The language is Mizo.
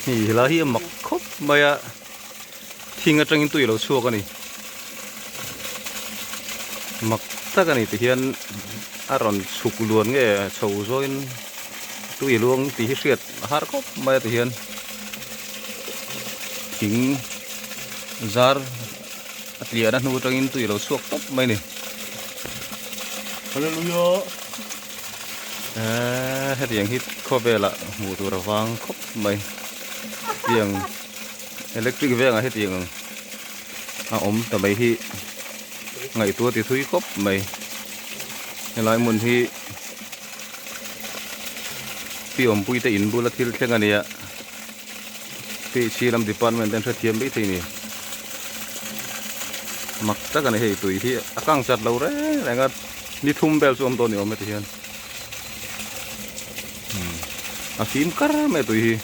Hei helai hi a mak khawp mai a thing atangin tui a lo chhuak a ni mak tak a ni ti hian a rawn chhuk luan nge chho zawngin tui a luang tih hi hriat a har khawp mai a ti hian thing zar a tliahna hnu atangin tui a lo chhuak tawp mai a ni. Hallelujah. Eee hetiang hi khawvelah hmuh tur a vang khawp mai tiang electric vengah hetiang ang a awm ta mai hi ngaihtuah ti thui khawp mai helai hmun hi pi awmpui te in bula thil thleng a nia pi chhi lam department te an hrethiam mai thei a ni mak tak a ni hei tui hi a kang chat lo reng reng a. Ni thum vel chu awm dawn ni awm e ti hian a fim kar mai a tui hi.